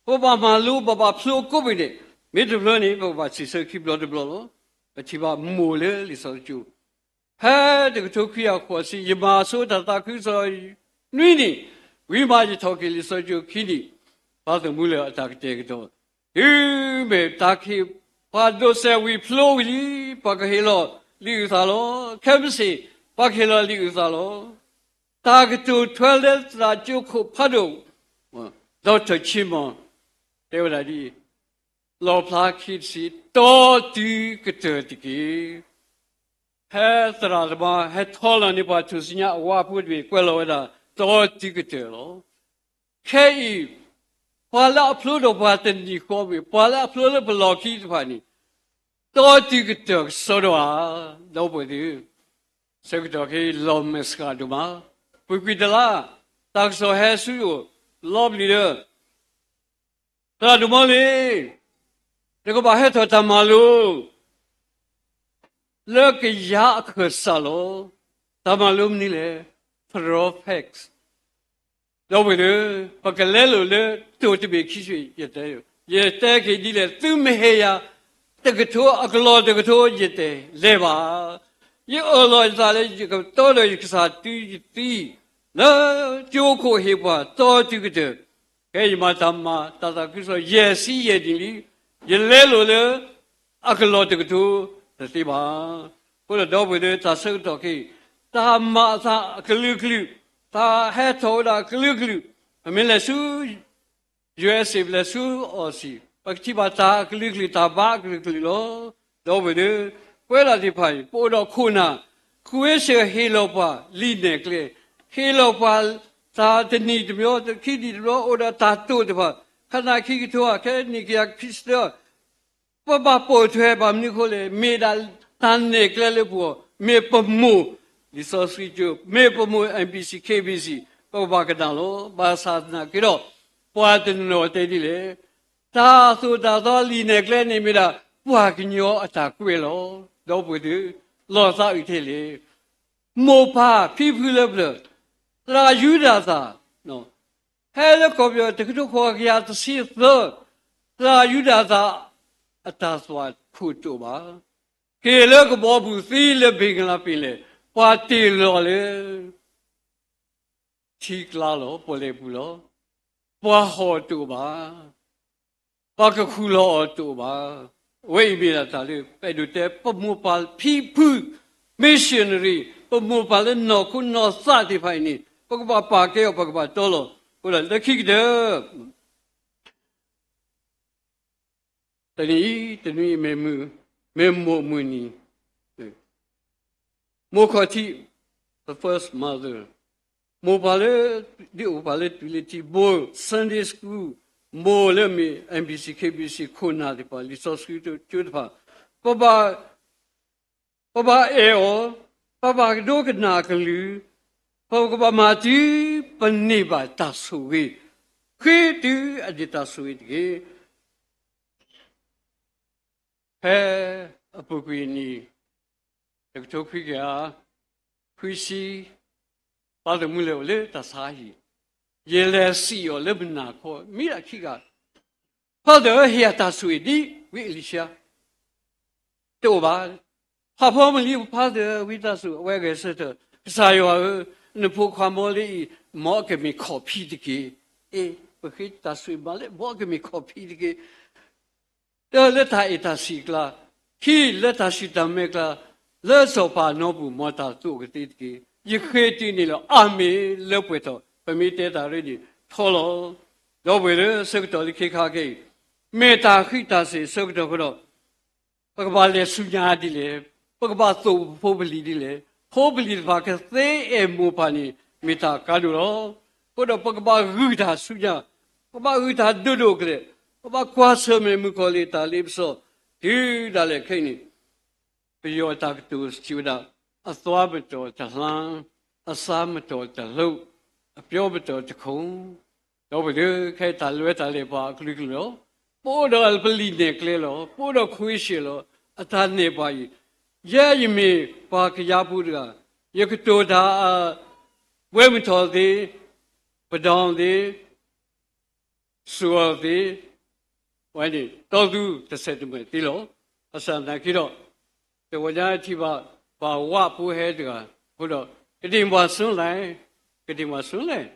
ပဘၣ်မၤလိ ပဘၣ်ဖျိကိးဘ့ၣ်ဒဲး, မ့ၢ်တဖျိန့ၣ် ပကဘၣ်စံးဆၢခံဘျီတဘျီလီၤ. ပထံၣ်ဘၣ်မိၢ်လၢလံာ်စီဆှံကၠိ ဖဲတကထိခွံကယၤဃိးဆံ ယမၤဆိတၢ်သးခုကစီၣ်နွံနံၣ်, ဝံၤမးယထီၣ်က့ၤလံာ်စီဆှံကၠိခံနံၣ်, ပၢ်သမူလၢအတၢ်ကတဲာ်ကတီၤ, တုၤမ့ၢ်တၢ်က့ၤ ပှၤဒိးစဲးဝံၤဖျိဝံၤလံ, ပှၤကဟ့ၣ်လီၤလံာ်အုၣ်သးလီၤ. ခဲမုၢ်ဆ့ၣ် ပှၤကဟ့ၣ်လီၤလံာ်အုၣ်သးလီၤ. တၢ်ကတိၤထွဲလၢသရၣ်ကၠိခိၣ်ဖးဒိၣ် Doctor Chin Maung တဲဝဲဒၣ်ဒ်အံၤ, လီၣ်ဖျါခံတဆံ, တီတုၤကတၢၢ်တက့ၢ်. ဖဲသရၣ်သမါ ဟဲထီလီၤန့ၢ်ပှၤထူၣ်စုညါအဝါဖိတဘ့ၣ် ကွဲးလီၤဝဲဒၣ် တီတုၤကတၢၢ်လီၤ. ခဲအံၤ ပှၤလၢအဖျိဒီးပှၤတနံၤဃီမ့ၢ် ပှၤလၢအဖျိလၢပလီၢ်ခံတဖၣ်န့ၣ် တီတုၤကတၢၢ်ကစီဒီဧါ, ဒီပုၢ်ဝဲၢ်သ့ၣ်ဧၢ, ဆၢကတီၢ်ခဲအံၤ လီၤမဲာ်ဆှးဒိၣ်မး, ပူၤကွံာ်တလါ တၢ်ကစီၣ်ဟဲဆူယအိၣ် လီၤပျံၤလၢ သရၣ်ဒိၣ်မီလ့ၤ, နကဘၣ်ဟဲထီၣ်တၢ်မၤလိ လၢကယၤအခၢၣ်စးလီၤ. တၢ်မၤလိမနုၤလဲၣ်, Prophet, ဒီပုၢ်ဝဲၢ်သ့ၣ်ဧၢ, ပကလဲလိာ်လၢတိၢ်တဘ့ၣ်ခံဆံ, ယတဲ, ယတဲက့ၤဒ်လဲၣ်, သုမ့ၢ်ဟ့ၣ်ယၤတကထိ အကလီၢ်တကထိ ယတလဲၤဘၣ်. ယအၢၣ်လီၤယသးလၢယကတီဒီးယကစၢ်တုၤယသံ လၢကၠိခိၣ်ဟ့ၣ်ပှၤတီတုၤကတၢၢ်, ဖဲယမၤတၢ်မၤတၢ်သးခုကစီၣ် ယဲၢ်ဆံယဲၢ်နံၣ်လံ, ယလဲလိာ်လၢအကလီၢ်တကထိတသ့ဘၣ်. အဃိဒီး ဒီပုၢ်ဝဲၢ်သ့ၣ်ဧၢ, တၢ်ဆၢကတီၢ်ခဲအံၤ တၢ်မၤအသးအကလုာ်ကလုာ်, တၢ်ဟဲထီၣ်ဝဲဒၣ်အကလုာ်ကလုာ်, ပမ့ၢ်လဲၤဆူ ယူၢ်အ့းစ့ၣ် ပလဲၤဆူအီၣ်စံၣ် ပကထံၣ်ဘၣ်တၢ်အကလုာ်ကလုာ် တၢ်ဘါအကလုာ်ကလုာ်လီၤ. ဒီပုၢ်ဝဲၢ်သ့ၣ်ဧၢ, ပဝဲဒၣ်သ့ၣ်တဖၣ်အံၤ ပအိၣ်ဒီးခိၣ်နၢ်, ခဝ့စၢၣ်ဟ့ၣ်လီၤပှၤလံာ်နဲၣ်ကျဲ, ဟ့ၣ်လီၤပှၤတၢ်တနံၣ်တဘျီ ခံနံၣ်တဘျီ အိၣ်ဒီးတၢ်တိာ်တဖၣ်, ခါနၢ်ခံကထိဧါ, ခဲနံၣ်ကယၤခံဆံတၢ ပဘၣ်ပိာ်ထွဲဘၣ်မနုၤအဃိလဲၣ်, မ့ၢ်ဒၣ်တၢ်နဲၣ်ကျဲလၢပဂီၢ်, မ့ၢ်ပမိၢ်လံာ်စီဆှံကၠိ, မ့ၢ်ပမိၢ် MBC KBC, ပကဘၣ်ကနၣ်လီၤ. ဘၣ်ဆၣ်သနာ်က့ဒီး ပှၤတနီၤတဲဒ်လဲၣ်, တၢ်သိၣ်တၢ်သီလံာ်နဲၣ်ကျဲန့ၣ်မ့ၢ်ဒၣ် ပှၤကညီအတၢ်ကွဲးလီၤ. ဒီပုၢ်ဝဲၢ်သ့ၣ်ဧၢ, လီၤသးအုးထဲလဲၣ်. မိၢ်ပၢ်ဖံဖုလၢပျၢၤ, သရၣ်ယူဒၤသၣ်, ဖဲလၢကီၢ်ပယီၤတကထိဃိးကယၤတဆံသၢ, သရၣ်ယူဒၤသၣ် အတၢ်သွၣ်ခိၣ်တအိၣ်ဘၣ်. က့ၤလၢကဘီပူၤ သံလၢဘ့ၤကလါပ့ၤလဲၣ်, ပှၤတ့ၢ်လီၤလၢ ထံကျါလီၤ, ပီၣ်လဲၣ်ပူၤလီၤ. ပှၤဟီၣ်တအိၣ်ဘၣ်, ပှၤကခူၣ်လီၤအီၤတအိၣ်ဘၣ်. အဝဲအံၤမ့ၢ်ဒၣ်တၢ်လၢ ပအဲၣ်ဒိးတဲ ပမိၢ်ပၢ်ဖံဖု missionary, ပမိၢ်ပၢ်လၢနီၢ်ခိနီၢ်သးသ့ၣ်တဖၣ်အံၤန့ၣ် ပကဘၣ်ပာ်ကဲအီၤ, ပကဘၣ်တီလီၤ. အဃိဒီးလၢခံကတၢၢ် တနံၤအံၤ တနွံအံၤ မ့ၢ်မုၢ်, မ့ၢ်မိၢ်မုၢ်နံၤ, မိၢ်ခီၣ်ထံး, the first mother, မိၢ်ပၢ်လၢ ဒ်အိၣ်ပှၤလၢတုၤလၢထံ, မိၢ် Sunday School, မိၢ်လၢမ့ၢ် MBC KBC ခိၣ်နၢ်သ့ၣ်တဖၣ်, လံာ်စီဆှံကၠိတဖၣ်, ပဘၣ် ပဘၣ်အဲၣ်အီၤ, ပဘၣ်ကဒိကနၣ်အကလုၢ်, ပကဘၣ်မၤတုၤပန့ၢ်ဘၣ်တၢ်ဆိၣ်ဂ့ၤ, ဃ့တုၤအန့ၢ်တၢ်ဆိၣ်ဂ့ၤတက့ၢ်. ဖဲအပူၤကွံာ်နံၣ် တကထိခွံကယၤခွံဆံ, ပၢ်သမူလဲၤအိၣ်လၢတၢ်ဆါဟံၣ်, ယလဲၤစံၣ်အီၤလၢမုၢ်နၤခီ မံလၢခံဂၤ, ဖါတၢၢ်ဧၢ, ဟ့ၣ်ယၤတၢ်ဆိၣ်ဂ့ၤဒ်ဝံအ့လံၡါ တအိၣ်ဘၣ်. ဖးဖီမုၢ်လံ, ဖါတၢၢ်ဧၢ, ဝံသးစူၤ, အဝဲဂဲၤဆၢထၢၣ်, ကစၢ်ယွၤဧၢ, နဖိခွါမိၢ်လၢအံၤ မ်အကမ့ၢ်ခီၣ်ဖံးတက့ၢ်. အ့, ပဃ့တၢ်ဆိၣ်ဂ့ၤမးလၢ မ်အကမ့ၢ်ခီၣ်ဖံးတက့ၢ်. တၢလၢတၢ်အဲၣ်တၢ်ဆံးအကျါ, ခံလၢတၢ်ဆူၣ်တၢ်မဲအကျါ, လၢစီၤပၤအနီပူၤ မ်တၢ်သိၣ်ကသ့တက့ၢ်. ယဃ့တုၤန့ၣ်လီၤ. အၤမ့ၣ်, လၢပှဲၤထီၣ်, ပမ့ၢ်တဲတၢ်ရ့န့ၣ် ထီလီၤ. ဒီပုၢ်ဝဲၢ်လၢဆၢကတီၢ်လၢခဲခါခဲအံၤ, မ့ၢ်တၢ်ဃံးတၢ်စ့ၤဆၢကတီၢ်ဃီဒီး ပကဘၣ်လဲၤဆူညါဒ်လဲၣ်, ပကဘၣ်သိၣ်ပဖိပလံၤဒ်လဲၣ်, ဖိပလံၤတဖၣ်ကသ့အဲၣ်မိၢ်ပၢ်န့ၣ် မ့ၢ်တၢ်ကါဒိၣ်လီၤ. အဃိဒီးပကဘၣ်ဂုာ်တၢ်ဆူညါ, ပဘၣ်ဂုာ်တၢ်ဒိၣ်ဒိၣ်ကလဲာ်, ပဘၣ်ကွၢ်ဆၢၣ်မဲာ်မုၣ်ကီၤလံၢ်အတၢ်လ့ပစီ, တုၤဒၣ်လဲာ်ခဲအံၤန့ၣ် ပယီၤတၢ်ကတိၤစံးဝဲဒၣ်, အသွားမတော်တလှမ်း, အစားမတော်တလုပ်, အပြောမတော်တခုံ. ဒီပုၢ်ဝဲၢ်သ့ၣ်, ခဲအံၤတၢ်လဲၤတၢ်လဲၤပှၤအကလုာ်ကလုာ်လီၤ. ပအိၣ်ဒီးပလံာ်နဲၣ်ကျဲလီၤ. ပအိၣ်ဒီး ခွ့ရှဲၣ် လီၤ. အတၢ်နဲၣ်ပှၤအံၤ, ယဲယမ့ၢ်ပှၤကယၤဖိတဂၤ, ယကတိၤတၢ်, ဝဲမုၢ်ထီၣ်သ့, ပဒီသ့, စိၤအီၤသ့, ဝဲန့ၣ် တီသူတဆဲးတမှဲာ်သ့လီၤ. ဘၣ်ဆၣ်သနာ်က့ဒီး တဝီညါထံၣ်ဘၣ် ပှၤဝးဖိဟဲတဂၤ, အဃိဒီး ကဒ့ၣ်မၤစူၤလဲၣ်, ကဒ့ၣ်မၤစူၤလဲၣ်,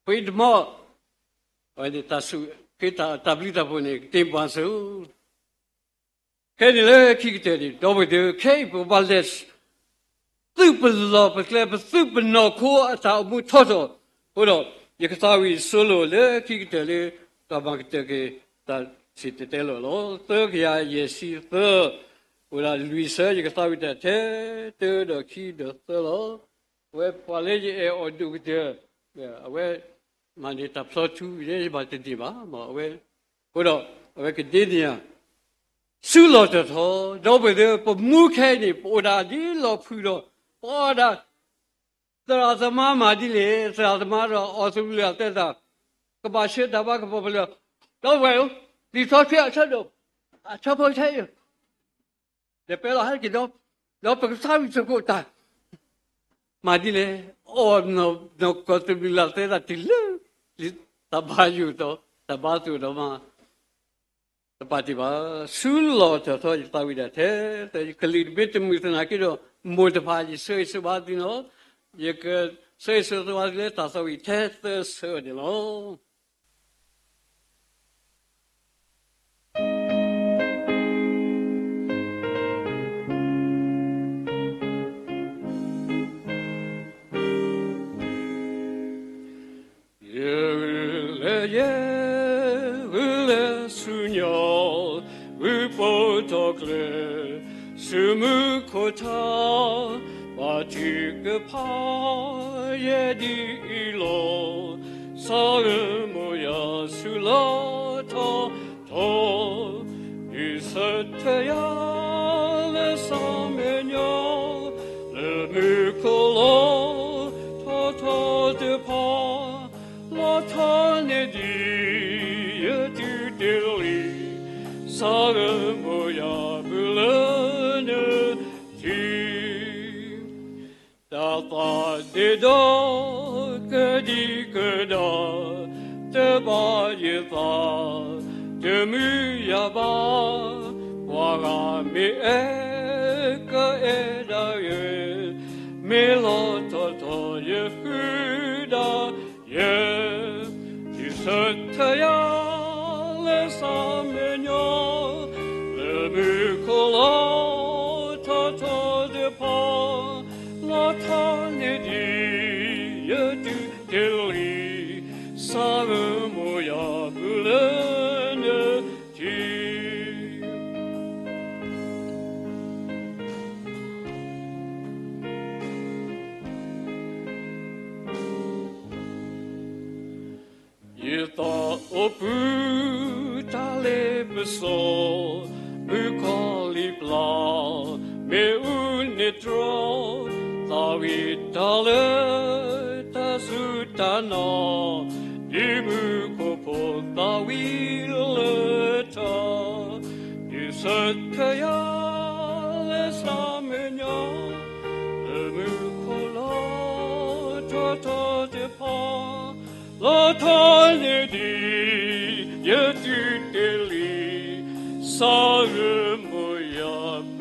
ဖဲတမီၢ်, ဝဲန့ၣ် တၢ်စူၢ်က့ၤတၢ်ဘျုးတၢ်ဖှိၣ်န့ၣ် ကဒ့ၣ်မၤစူၤ ခဲအံၤန့ၣ်လၢခံကတၢၢ်န့ၣ် ဒီပုၢ်ဝဲၢ်သ့ၣ်, ခဲအံၤပကဘၣ်လဲၤ သုးပလီၢ်ပကျဲ ပသုးပနီၢ်ခိအတၢ်အိၣ်မူထီထီၣ်, အဃိဒီး ယကသးဝံၣ်ဆိလိာ်လၢခံကတၢၢ်လၢ တၢ်မၤကတၢၢ်က့ၤတၢ်စံၣ်တဲၤတဲလီၤလီၤ. သၢကယၤယဲၢ်ဆံသၢ, အိၣ်ဒၣ်လွံၢ်ဆၢ ယကသးဝံၣ်တၢ်ထဲတၢဒီးခံဒီးသၢလီၤ. အဝဲပှၤလၢယအဲၣ်အီၤဒိၣ်ကတၢၢ်, အဝဲမၤန့ၢ်တၢ်ဖျီထူ ယဲယဘၣ်တန့ၢ်ဘၣ်, အဝဲ, အဃိဒီး အဝဲကဒ့န့ၢ်ယၤ ဆူလီၢ်ထီၣ်ထီ, ဒီပုၢ်ဝဲၢ်သ့ၣ်, ပမူခဲအံၤန့ၣ် ပအိၣ်ဒၣ်ဒ်လီၢ်ဖုၣ်ဒီး ပှၤဒၣ် သရၣ်သမါမၤဒ်လဲၣ်, သရၣ်သမါဒီးအီၣ်သဘျုးအသဲသး, ကဘၣ်ဆှၢတၢ်ဘါကပီၤဖဲလဲၣ်, ဒီပုၢ်ဝဲၢ်ဧၢ, လံာ်စီဆှံအဆၢဒိၣ်, အဆၢဖိဆၢအံၤ ဒီးပဲလီၤဟဲက့ၤဒီး, ဒီးပကသးဝံၣ်သကိးတၢ်, မၤဒ်လဲၣ်, အီၣ်နီၢ်ကီၢ်သဘျုးလၢသဲသးတုၤလၢ တၢ်ဘါယိၣ်ဒီး တၢ်ဘါသိၣ်ဒီးမၤ တပာ်တ့ၢ်ဘၣ်, ဆူလီၢ်ထီၣ်ထီ ယသးဝံၣ်ဒၣ်ထဲ, ကလုာ်တမ့ၢ်တမုာ်သနာ်က့ဒီး မိၢ်တဖၣ် ယဆၢဂ့ၤဆၢဝါသုန့ၣ်လီၤ. ယကဆၢဂ့ၤဆၢဝါသုလၢတၢ်သးဝံၣ်ထဲသၢဆၢန့ၣ်လီၤ. ယဂုာ်လၢယဲ, ဂုာ်လၢဆူညါ, ဂုၢ်ပိာ်ထီၣ်ကျဲ, ဆူမူခိၣ်ထါ, ဘါထုကဖၣ်, ယဲဒ်အံၤလီၤ. စးရမိၢ်ယၤဆူလီၢ်ထီၣ်ထီ, ဒုးဆၢထၢယၤလၢစးမဲာ်ညါ, လၢမူခိၣ်လီၢ်ထီၣ်ထီတဖၣ်, လီၢ်ထီၣ်န့ၢ်ဒံး ယတုၤတ့ၢ်လံ, စးရမိၢ်ယၤ ဘူးလၢနထံ တၢ်သးဒ့ဒီးကဒံကဒါ, တဘၣ်ယသး, တမုာ်ယၤဘၣ်, ပှၤဂၤမ့ၢ်အဲၣ်ကအဲၣ်ဒၣ်ယဲ, မ့ၢ်လီၢ်ထီၣ်ထီယဃုဒၣ်ယဲ, ဒုးဆၢထၢယၤလၢစးမဲာ်ညါ, လၢမူခိၣ်လီၢ်ထီၣ်ထီတဖၣ်, လီၢ်ထီၣ်န့ၢ်ဒံး ယတုၤတ့ၢ်လံ, စးရမိၢ်ယၤ ဘူးလၢနထံ ယသးအိၣ်ပူၤ တၢ်လ့ပစီ, မုၣ်ကီၤလံၢ်ပျၢ် မ့ၣ်အူန့ၣ်တြီ, သးဝံၣ်တၢ်လၢ တၢ်စူၢ်တၢ်နာ်, ဒ်မူခိၣ်ဖိသးဝံၣ်လၢတၢ်, ဒုးဆၢထၢယၤလၢစးမဲာ်ညါ, လၢမူခိၣ်လီၢ်ထီၣ်ထီတဖၣ်, လီၢ်ထီၣ်န့ၢ်ဒံး ယတုၤတ့ၢ်လံ, စးရမိၢ်ယၤ